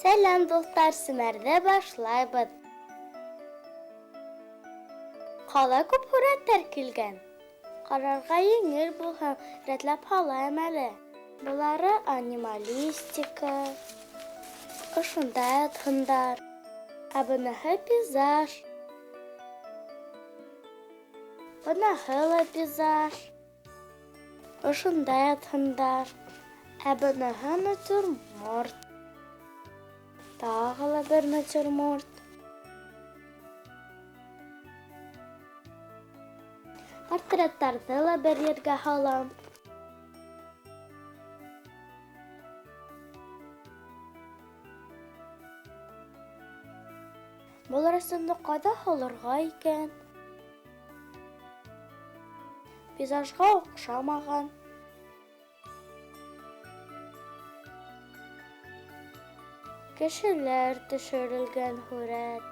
Сәләм, дуҫтар, семәрҙе башлайбыҙ. Ҡалай күп һүрәттәр килгән. Ҡарарға еңел булһын, рәтләп һалайым әле. Былары анималистика, ошонда ятһындар. Ә быныһы пейзаж. Быныһы ла пейзаж. Ошонда ятһындар. Ә быныһы натюрморт. Тағы ла бер натюрморт. Портреттарҙы ла бер ергә һалам. Был рәсемде ҡайҙа һалырға икән? Пейзажға оҡшамаған. Кешеләр төшөрөлгән һүрәт.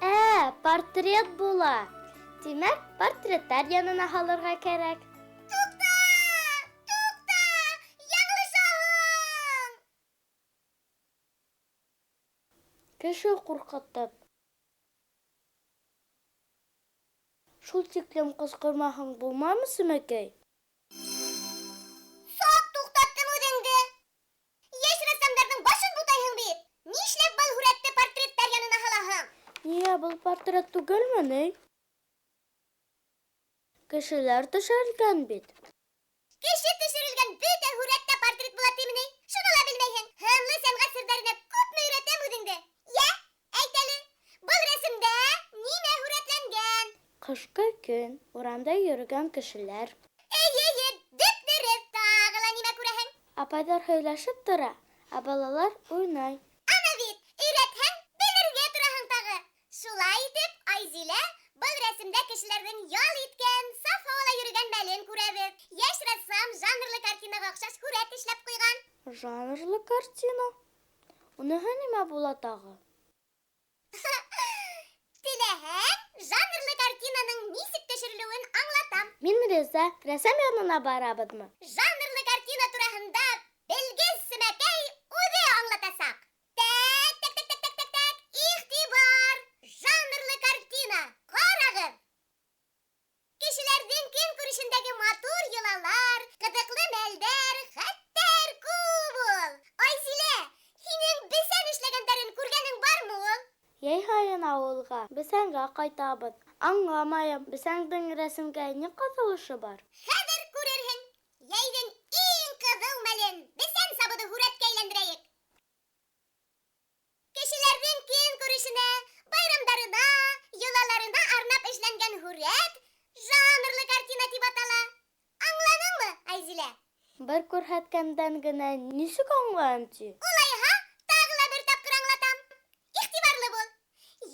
Ә, портрет була. Тимәк, портреттар янына һалырға кәрәк. Туҡта! Туҡта! Яңылышаһың! Кеше ҡурҡытып. Шул тиклем ҡысҡырмаһаң булмаймы, Семәкәй? Саҡ туҡтаттым үҙеңде. Йәш рәссамдарҙың башын бутайһың бит. Нишләп был һүрәтте портреттар янына һалаһың? Ниңә, был портрет түгелме ни? Кешеләр төшөрөлгән бит. Кеше төшөрөлгән бөтә һүрәт тә портрет була тиме ни? Шуны ла белмәйһең. Һынлы сәнғәт серҙәренә күпме өйрәтәм үҙеңде. Йә, әйт әле, был рәсемдә нимә һүрәтләнгән? Ҡышҡы көн, урамда йөрөгән кешеләр. Эйе, эйе, дөп-дөрөҫ. Тағы ла нимә күрәһең? Апайҙар һөйләшеп тора, ә балалар уйнай. Ана бит, өйрәтһәң, белергә тораһың тағы. Шулай итеп, Айзилә, был рәсемдә кешеләрҙең ял иткән, саф һауала йөрөгән мәлен күрәбеҙ. Йәш рәссам жанрлы картинаға оҡшаш һүрәт эшләп ҡуйған. Жанрлы картина? Уныһы нимә була тағы? Теләһәң, жанрлы картинаның нисек төшөрөлөүен аңлатам. Мин риза. Рәссам янына барабыҙмы? Жанрлы картина тураһында белгес Семәкәй үҙе аңлатасаҡ. Тәк, тәк, тәк, тәк, тәк, тәк, тәк. Иғтибар! Жанрлы картина. Ҡарағыҙ. Кешеләрҙең көнкүрешендәге матур йолалар, ҡыҙыҡлы мәлдәр, хәттәр күп ул. Айзилә, һинең бесән эшләгәндәрен күргәнең бармы ул? Йәй һайын ауылға бесәнгә ҡайтабыҙ. Аңламайым, бесәндең рәсемгә ни ҡатылышы бар? Хәҙер күрерһең. Йәйҙең иң ҡыҙыу мәлен, бесән сабыуҙы һүрәткә әйләндерәйек. Кешеләрҙең көнкүрешенә, байрамдарына, йолаларына арнап эшләнгән һүрәт жанрлы картина тип атала. Аңланыңмы, Айзилә? Бер күрһәткәндән генә нисек аңлайым ти? Улайһа, тағы ла бер тапҡыр аңлатам. Иғтибарлы бул.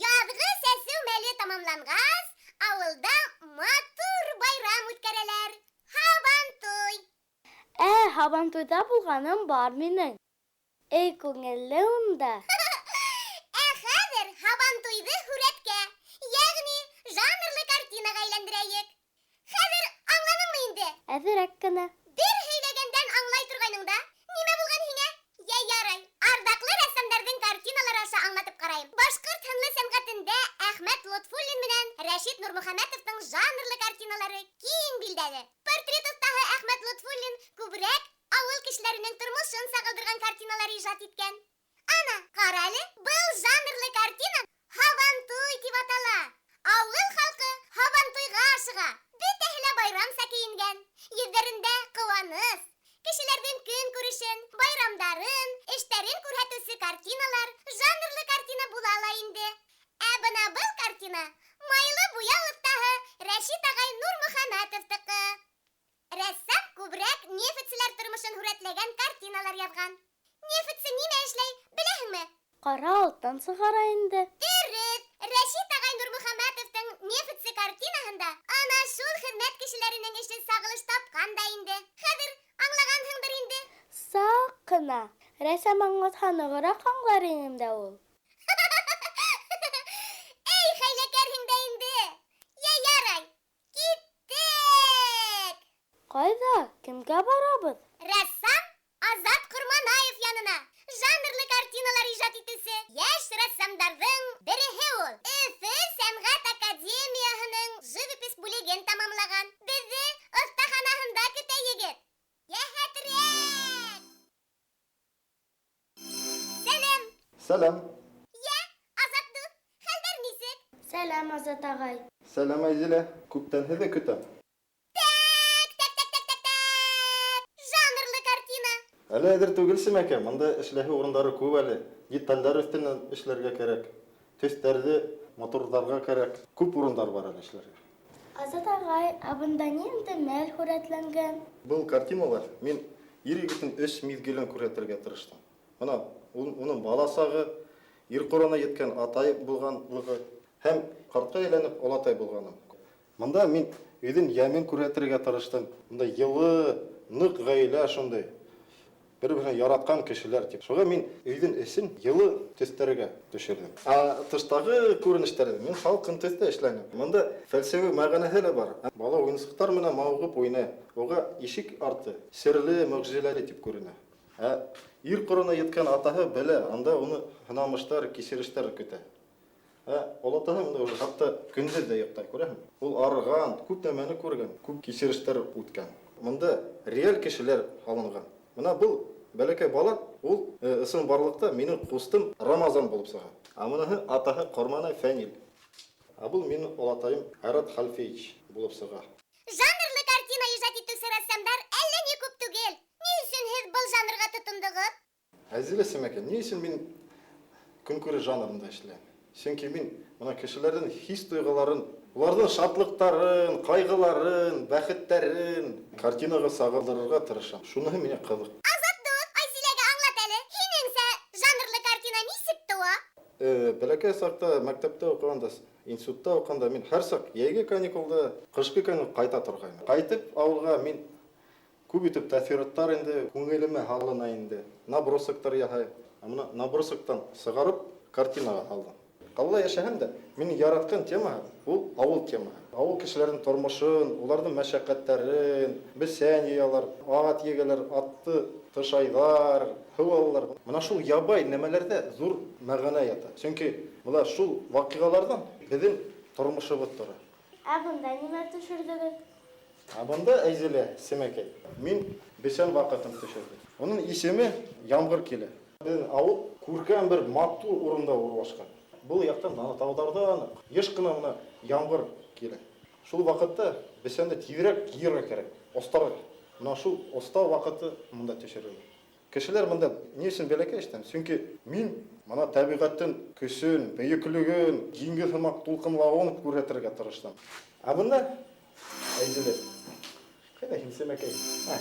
Яҙғы сәсеү мәле тамамланғас, ауылда матур байрам үткәрәләр. Һабантуй. Ә, һабантуйҙа булғаным бар минең. Эй, күңелле унда. Ә хәҙер һабантуйҙы һүрәткә, йәғни жанрлы картинаға әйләндерәйек. Хәҙер аңланыңмы инде? Әҙерәк кенә. Бер һөйләгәндән аңлай торғайның да, нимә булған һиңә? Йә ярай, арҙаҡлы рәссамдарҙың картиналары аша аңлатып ҡарайым. Башҡорт һынлы сәнғәтендә Әхмәт Лотфуллин менән Рәшит Нурмөхәмәтовтың жанрлы картиналары киң билдәле. Портрет оҫтаһы Әхмәт Лотфуллин күберәк ауыл кешеләренең тормошон сағылдырған картиналар ижад иткән. Ана, ҡара әле, был жанрлы картина Һабантуй тип атала. Ауыл халҡы һабантуйға ашыға. Бөтәһе лә байрамса кейенгән. Йөҙҙәрендә ҡыуаныс. Кешеләрҙең көнкүрешен, байрамдарын, эштәрен күрһәтеүсе картиналар жанрлы картина була ла инде. Ә бына был картина майлы буяу оҫтаһы Рәшит ағай Нурмөхәмәтовтыҡы. Рәссам күберәк нефтселәр тормошон һүрәтләгән картиналар яҙған. Нефтсе нимә эшләй, беләһеңме? Ҡара алтын сығара инде. Дөрөҫ! Рәшит ағай Нурмөхәмәтовтың Нефтсе картинаһында ана шул хеҙмәт кешеләренең эше сағылыш тапҡан да инде. Хәҙер аңлағанһыңдыр инде. Саҡ ҡына. Рәссам аңлатһа, нығыраҡ аңлар инем дә ул. Эй, хәйләкәрһең дә инде. Йә, ярай, киттек! Ҡайҙа? Кемгә барабыҙ? Рәссам Азат Ҡорманаев янына. Жанрлы картиналар ижад итеүсе Сәләм. Йә, Азат дуҫ, хәлдәр нисек? Сәләм, Азат ағай. Сәләм, Айзилә. Күптән һеҙҙе көтәм. Тәк, тәк, тәк, тәк, тәк, тәк. Жанрлы картина. Әле әҙер түгел, Сәмәкә. Монда эшләһе урындары күп әле. Детальдар өҫтөнән эшләргә кәрәк. Төҫтәрҙе матурларға кәрәк. Күп урындар бар әле эшләргә. Азат ағай, ә бында ниндәй мәл һүрәтләнгән? Был картиналар мин ир егетен өс миҙгелен күрһәтергә тырыштым. Бына уның бала сағы, ир ҡорона еткән атай булғанлығы һәм ҡартҡа әйләнеп олатай булғаны. Мында мин өйҙөң йәмен күрһәтергә тырыштым. Мында йылы, ныҡ ғаилә шундай. Бер-береһен яратҡан кешеләр тип. Шуға мин өйҙөң эсен йылы төҫтәргә төшөрҙөм. Ә тыштағы күренештәрҙе мин һалҡын төҫтә эшләнем. Мында фәлсәфи мәғәнәһе лә бар. Бала уйынсыҡтар менән мауығып уйнай. Уға ишек арты серле, мөғжизәле тип күренә. Ә ир ҡорона еткән атаһы белә, анда уны һынамыштар, кисерештәр көтә. Ә олатаһы мында уже хатта көндөҙ ҙә йоҡлай, күрәһеңме? Ул арыған, күп нәмәне күргән, күп кисерештәр үткән. Мында реаль кешеләр алынған. Мына был бәләкәй бала, ул ысын барлыҡта минең ҡустым Рамазан булып сыға. Ә мыныһы атаһы Ҡорманай Фәнил. Ә был минең олатайым Айрат Хәлфеевич булып сыға. Жанрлы картина ижад итеүсе рәссамдар әллә ни күп түгел. Ни өсөн һеҙ был жанрға тотондоғоҙ? Әзилә Сәмәкә, ни өсөн мин көнкүреш жанрында эшләйем? Сөнки мин мына кешеләрҙең хис-тойғоларын, уларҙың шатлыҡтарын, ҡайғыларын, бәхеттәрен картинаға сағылдырырға тырышам. Шуныһы миңә ҡыҙыҡ. Азат дуҫ, Айзиләгә аңлат әле. Һинеңсә, жанрлы картина нисек тыуа? Бәләкәй саҡта мәктәптә уҡығанда, институтта уҡығанда мин һәр саҡ йәйге каникулда, ҡышҡы каникул ҡайта торғайным. Ҡайтып ауылға мин күп итеп тәьҫораттар инде күңелемә һалына инде. Набросоктар яһайым. Ә мына набросоктан сығарып картинаға һалдым. Ҡалала йәшәһәм дә, минең яратҡан тема ул ауыл темаһы. Ауыл кешеләренең тормошон, уларҙың мәшәҡәттәрен, бесән йыялар, ат егәләр, атты тышайҙар, һыу алалар. Мына шул ябай нәмәләрҙә ҙур мәғәнә ята. Сөнки бына шул ваҡиғаларҙан беҙҙең тормошобоҙ тора. Ә бында нимә төшөрҙөгөҙ? Ә бында Әйзилә Сәмәкәй. Мин бесән ваҡытын төшөрҙөм. Уның исеме Ямғыр килә. Беҙҙең ауыл күркәм бер матур урында урынлашҡан. Был яҡтан ана тауҙарҙан йыш ҡына мына ямғыр килә. Шул ваҡытта бесәнде тиҙерәк йыйырға кәрәк, оҫтарға. Мына шул оҫтау ваҡыты мында төшөрөлә. Кешеләр мында ни өсөн бәләкәй эштән? Сөнки мин мына тәбиғәттең көсөн, бөйөклөгөн, диңгеҙ һымаҡ тулҡынлауын күрһәтергә тырыштым. Ә бында Әйзилә. Ҡайҙа һин, Сәмәкәй? Ә.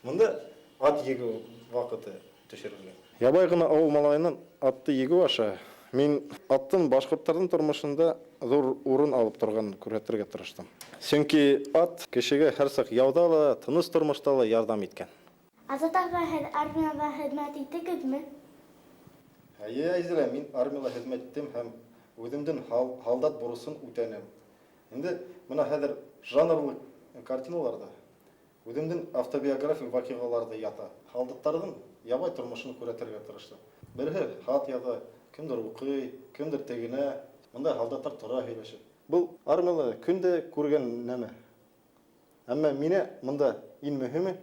Мында ат егеү ваҡыты төшөрөлгән. Ябай ғына ауыл малайының атты егеү аша мин аттың башҡорттарҙың тормошонда ҙур урын алып торғанын күрһәтергә тырыштым. Сөнки ат кешегә һәр саҡ яуҙа ла, тыныс тормошта ла ярҙам иткән. Азат ағай, һеҙ армияла хеҙмәт иттегеҙме? Эйе, Әйзилә, мин армияла хеҙмәт иттем һәм үҙемдең һалдат бурысын үтәнем. Инде мына хәҙер жанрлы картиналарҙа үҙемдең автобиографик ваҡиғаларҙы ята. Һалдаттарҙың ябай тормошон күрһәтергә тырыштым. Береһе хат яҙа, кемдер уҡый, кемдер тегенә. Мында һалдаттар тора һөйләшеп. Был армияла көндә күргән нәмә. Әммә мине мында иң мөһиме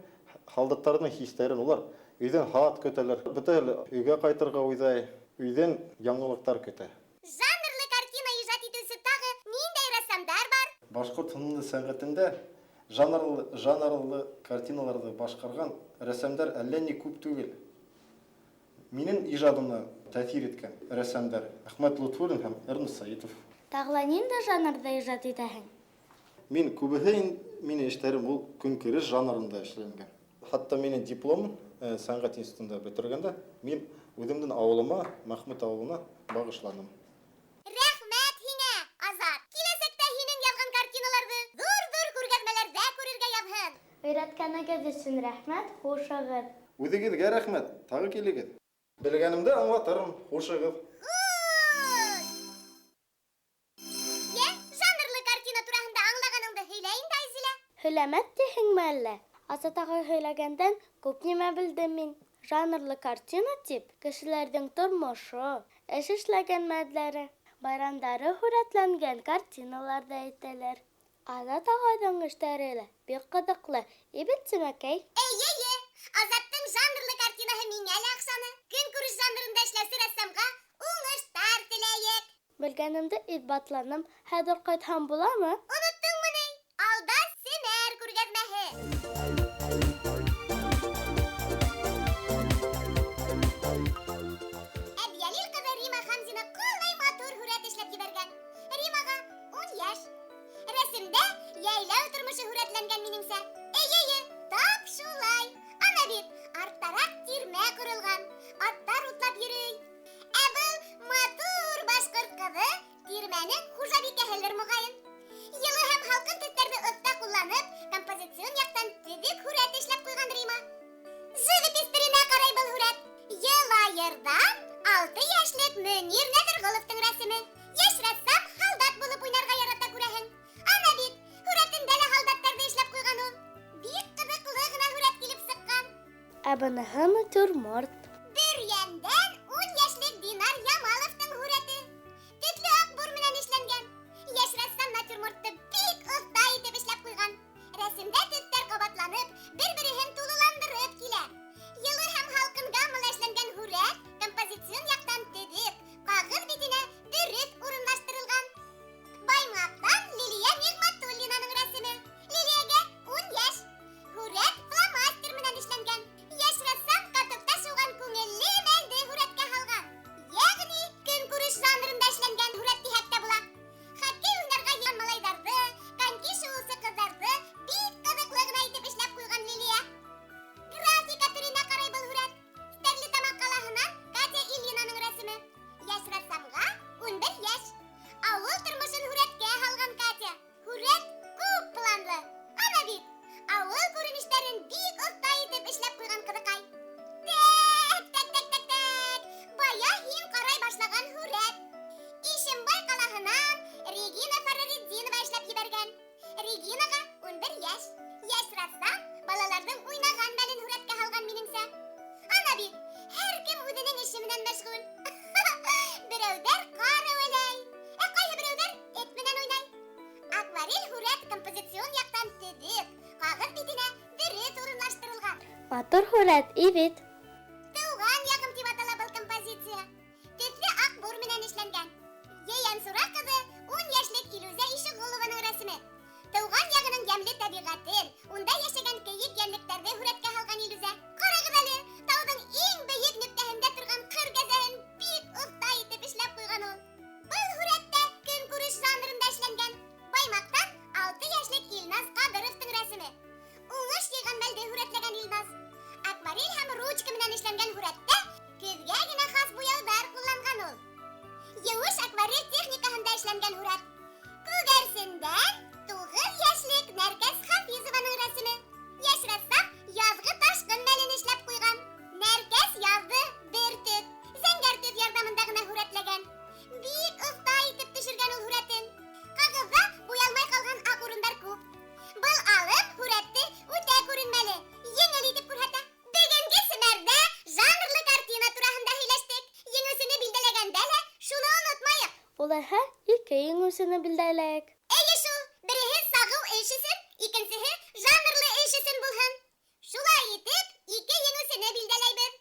һалдаттарҙың хистәрен, улар өйҙән хат көтәләр, бөтә әле өйгә ҡайтырға уйлай, өйҙән яңылыҡтар көтә. Жанрлы картина ижад итеүсе тағы ниндәй рәссамдар бар? Башҡорт һынлы сәнғәтендә жанрлы картиналарҙы башҡарған рәссамдар әллә ни күп түгел. Минең ижадымны тәьҫир иткән рәссамдар Әхмәт Лотфуллин һәм Эрнст Сәйитов. Тағы ла ниндәй жанрҙа ижад итәһең? Мин күбеһе минең эштәрем ул көнкүреш жанрында эшләнгән. Хатта минең дипломым сәнғәт институтында бөтөргәндә мин үҙемдең ауылыма, Мәхмүт ауылына бағышланым. Рәхмәт һиңә, Азат. Киләсәктә һинең яҙған картиналарҙы ҙур-ҙур күргәҙмәләрҙә күрергә яҙһын. Өйрәткәнегеҙ өсөн рәхмәт, хушығыҙ. Үҙегеҙгә рәхмәт, тағы килегеҙ. Белгәнемде аңлатырым, хушығыҙ. Хуш! Йә, жанрлы картина тураһында аңлағаныңды һөйлә инде, Айзилә. Һөйләмәҫ тиһеңме әллә? Азат ағай һөйләгәндән күп нимә белдем мин. Жанрлы картина тип кешеләрҙең тормошо, эш эшләгән мәлдәре, байрамдары һүрәтләнгән картиналарҙы әйтәләр. Азат ағайҙың эштәре лә бик ҡыҙыҡлы. Ибет, Сәмәкәй? Эйе, эйе. Азаттың жанрлы картинаһы миңә лә оҡшаны. Көнкүреш Көнкүреш жанрында эшләүсе рәссамға уңыштар теләйек. Белгәнемде иҫбатланым, хәҙер ҡайтһам буламы? Оноттоңмо ни? Алда Семәр күргәҙмәһе. Әбйәлил ҡыҙы Рима Хамзина ҡалай матур һүрәт эшләп ебәргән. Римаға 10 йәш. Рәсемдә йәйләү тормошо һүрәтләнгән минеңсә. Эйе, тап шулай. Ана бит, арттараҡ тирмә ҡоролған. Аттар утлап йөрөй. Ә был матур башҡорт ҡыҙы тирмәнең хужабикәһелер моғайын. Йылы һәм һалҡын төҫтәрҙе оҫта ҡулланып, композицион яҡтан төҙөк һүрәт эшләп ҡуйған Рима. Живопись төрөнә ҡарай был һүрәт. Йылайырҙан 6 йәшлек Мөнир Нәҙерғоловтың рәсеме. Йәш рәссам һалдат булып уйнарға ярата күрәһең. Ана бит, һүрәтендә лә һалдаттарҙы эшләп ҡуйған ул. Бик ҡыҙыҡлы ғына һүрәт килеп сыҡҡан. Ә быныһы натюрморт. Бөрйәндән 10 йәшлек Динар Ямаловтың һүрәте. Төҫлө аҡ бур менән эшләнгән. Йәш рәссам натюрмортты бик оҫта итеп эшләп ҡуйған. Рәсемдә төҫтәр ҡабатланып, бер-береһен тулыландырып килә. Йылы һәм һалҡын гаммала эшләнгән һүрәт композицион яҡтан төҙөк, ҡағыҙ битенә дөрөҫ урынлаштырылған. Баймаҡтан Лилиә Ниғмәтуллинаның рәсеме. Лилиәгә 10 йәш. Һүрәт фломастер менән эшләнгән. Йәш рәссам катокта шыуған күңелле мәлде һүрәткә һалған. Йәғни көнкүреш жанрында эшләнгән һүрәт тиһәк тә була. Хоккей уйнарға йыйған малайҙарҙы, коньки шыуыусы ҡыҙҙарҙы бик ҡыҙыҡлы ғына итеп эшләп ҡуйған Лилиә. Графика төрөнә ҡарай был һүрәт. Стәрлетамаҡ ҡалаһынан Катя Ильинаның рәсеме. Йәш рәссамға 11 йәш. Ауыл тормошон һүрәткә һалған Катя. Һүрәт күп планлы. Ана бит, ауыл күренештәрен бик оҫта итеп эшләп ҡуйған ҡыҙыҡай. Тәк, тәк, тәк, тәк, тәк. Бая һин ҡарай башлаған һүрәт. Ишембай ҡалаһынан Регина Фараретдинова эшләп ебәргән. Регинаға 11 йәш. Йәш рәссам балаларҙың уйнаған мәлен һүрәткә һалған минеңсә. Ана бит, һәр кем үҙенең эше менән мәшғүл. Берәүҙәр ҡар әүәләй, ә ҡайһы берәүҙәр эт менән уйнай. Акварель һүрәт композицион яҡтан төҙөк, ҡағыҙ битенә дөрөҫ урынлаштырылған. Матур һүрәт бит. Тыуған яғым тип атала был композиция. Төҫлө аҡ бур менән эшләнгән. Ейәнсура ҡыҙы 10 йәшлек Илүзә Ишеғолованың рәсеме. Тыуған яғының йәмле тәбиғәтен, унда йәшәгән кейек йәнлектәрҙе һүрәткә һалған Илүзә. Ҡарағыҙ әле, тауҙың иң бейек нөктәһендә торған ҡыр кәзәһен бик оҫта итеп эшләп ҡуйған ул. Был һүрәттә көнкүреш жанрында эшләнгән. Баймаҡтан 6 йәшлек Илназ Ҡадыровтың рәсеме. Уңыш йыйған мәлде һүрәтләгән Илназ. Акварель һәм ручка менән эшләнгән һүрәттә көҙгә генә хас буяуҙар ҡулланған ул. Еүеш акварель техникаһында эшләнгән һүрәт. Күгәрсендән 9 йәшлек Нәркәс Хафизованың рәсеме. Йәш рәссам яҙғы ташҡын мәлен эшләп ҡуйған. Нәркәс яҙҙы бер төҫ, зәңгәр төҫ ярҙамында ғына һүрәтләгән. Бик оҫта итеп төшөргән ул һүрәтен. Ҡағыҙҙа буялмай ҡалған аҡ урындар күп. Был алым һүрәтте үтә күренмәле, еңел итеп күрһәтә. Бөгөнгө Семәрҙә жанрлы картина тураһында һөйләштек. Еңеүсене билдәләгәндә лә шуны онотмайыҡ. Улайһа, ике еңеүсене билдәләйек. Эйе шул, береһе сағыу эш өсөн, икенсеһе жанрлы эш өсөн булһын. Шулай итеп, ике еңеүсене билдәләйбеҙ.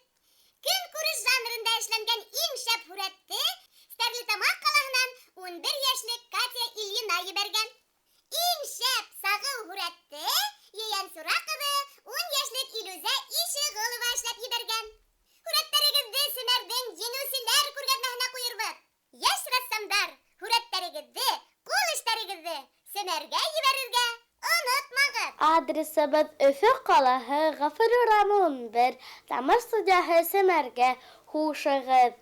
Көнкүреш жанрында эшләнгән иң шәп һүрәтте Стәрлетамаҡ ҡалаһынан 11 йәшлек Катя Ильина ебәргән. Иң шәп сағыу һүрәтте Ейәнсура ҡыҙы 10 йәшлек Илүзә Ишеғолова эшләп ебәргән. Һүрәттәрегеҙҙе Семәрҙең еңеүселәр күргәҙмәһенә ҡуйырбыҙ. Йәш рәссамдар, һүрәттәрегеҙҙе, ҡул эштәрегеҙҙе Семәргә ебәрергә онотмағыҙ. Адресыбыҙ Өфө ҡалаһы, Ғафури урамы 11, Тамыр студияһы Семәргә. Хушығыҙ.